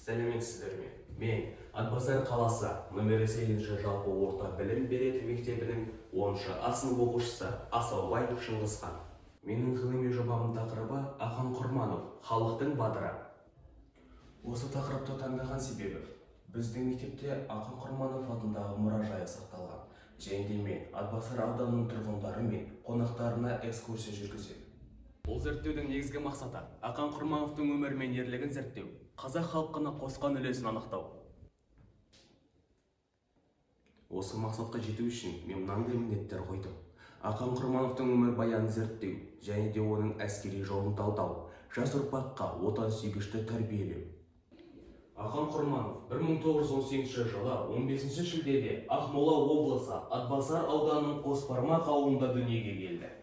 Сәлеметсіздер ме? Мен Атбасар қаласы нөмірі 8 жалпы орта білім беретін мектебінің 10 А сынып оқушысы Асаубай Шыңғысхан. Менің ғылыми жобамның тақырыбы Ақан Құрманов, халықтың батыры. Осы тақырыпты таңдаған себебім, біздің мектепте Ақан Құрманов атындағы мұражайы сақталған және де мен Атбасар ауданының тұрғындары мен қонақтарына экскурсия жүргіземін. Бұл зерттеудің негізгі мақсаты Ақан Құрмановтың өмірі мен ерлігін зерттеу, қазақ халқына қосқан үлесін анықтау. Осы мақсатқа жету үшін мен мынандай міндеттер қойдым. Ақан Құрмановтың өмірбаянын зерттеу және де оның әскери жолын талдау, жас ұрпаққа отансүйгіштікті тәрбиелеу. Ақан Құрманов 1918 жылы 15 шілдеде Ақмола облысы Атбасар ауданының Қосбармақ ауылында дүниеге келді.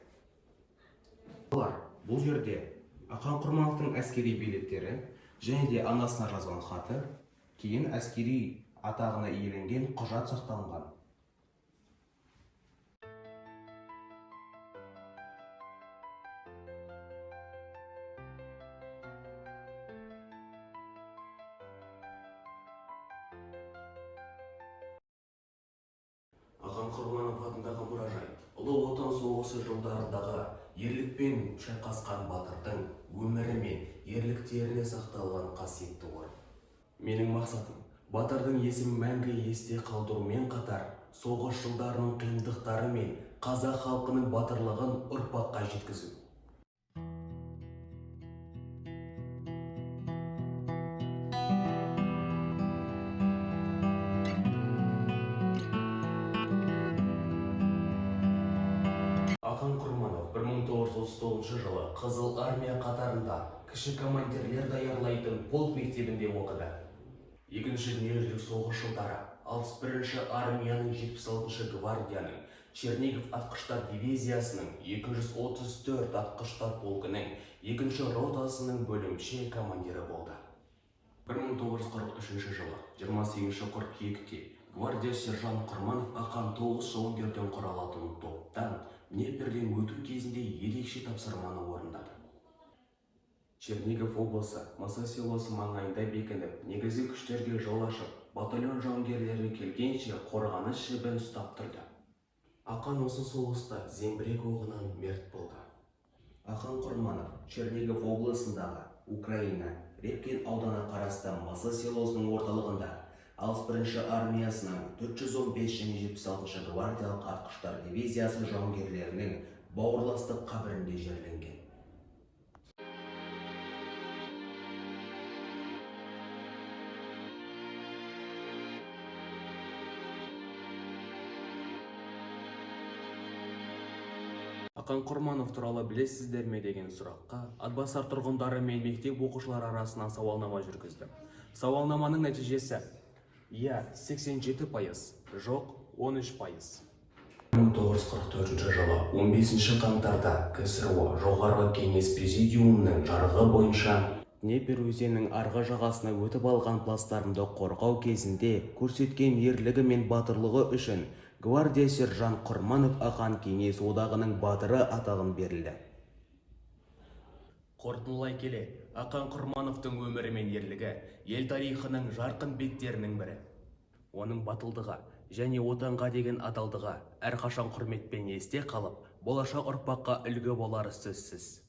Бұл жерде Ақан Құрмановтың әскери билеттері және де анасына жазған хаты, кейін әскери атағына иеленген құжат сақталынған. Ақан Құрманов атындағы мұражай Ұлы Отан соғысы жылдарындағы ерлікпен шайқасқан батырдың өмірі мен ерліктеріне сақталған қасиетті орын. Менің мақсатым батырдың есімін мәңгі есте қалдырумен қатар соғыс жылдарының қиындықтары мен қазақ халқының батырлығын ұрпаққа жеткізу. Ақан Құрманов 1939 жылы Қызыл Армия қатарында кіші командирлер даярлайтын полк мектебінде оқыды. Екінші дүниежүзілік соғыс жылдары 61-ші армияның 76-шы гвардияның Чернигов атқыштар дивизиясының 234 атқыштар полкінің 2-ші ротасының бөлімше командирі болды. 1943 жылы 28 қыркүйекте гвардия сержант Құрманов Ақан 9 жауынгерден құралатын топтан Днеперден өту кезінде ерекше тапсырманы орындады. Чернигов облысы Мысы селосы маңайында бекініп, негізгі күштерге жол ашып, батальон жауынгерлері келгенше қорғаныс жібін ұстап тұрды. Ақан осы соғыста зеңбірек оғынан мерт болды. Ақан Құрманов Чернигов облысындағы Украина Репкин ауданы қарасты Мысы селосының орталығында 61-ші армиясының 415 және 76-шы гвардиялық атқыштар дивизиясы жауынгерлерінің бауырластық қабірінде жерленген. Ақан Құрманов туралы білесіздер ме деген сұраққа Атбасар тұрғындары мен мектеп оқушылары арасынан сауалнама жүргіздім. Сауалнаманың нәтижесі: иә 87%, жоқ 13%. 1944 жылы 15 қаңтарда КСРО Жоғарғы Кеңес Президиумының жарлығы бойынша Днепр өзенінің арғы жағасына өтіп алған плацдармды қорғау кезінде көрсеткен ерлігі мен батырлығы үшін гвардия сержант Құрманов Ақан Кеңес Одағының батыры атағын берілді. Қорытындылай келе, Ақан Құрмановтың өмірі мен ерлігі ел тарихының жарқын беттерінің бірі. Оның батылдығы және отанға деген адалдығы әрқашан құрметпен есте қалып, болашақ ұрпаққа үлгі болары сөзсіз.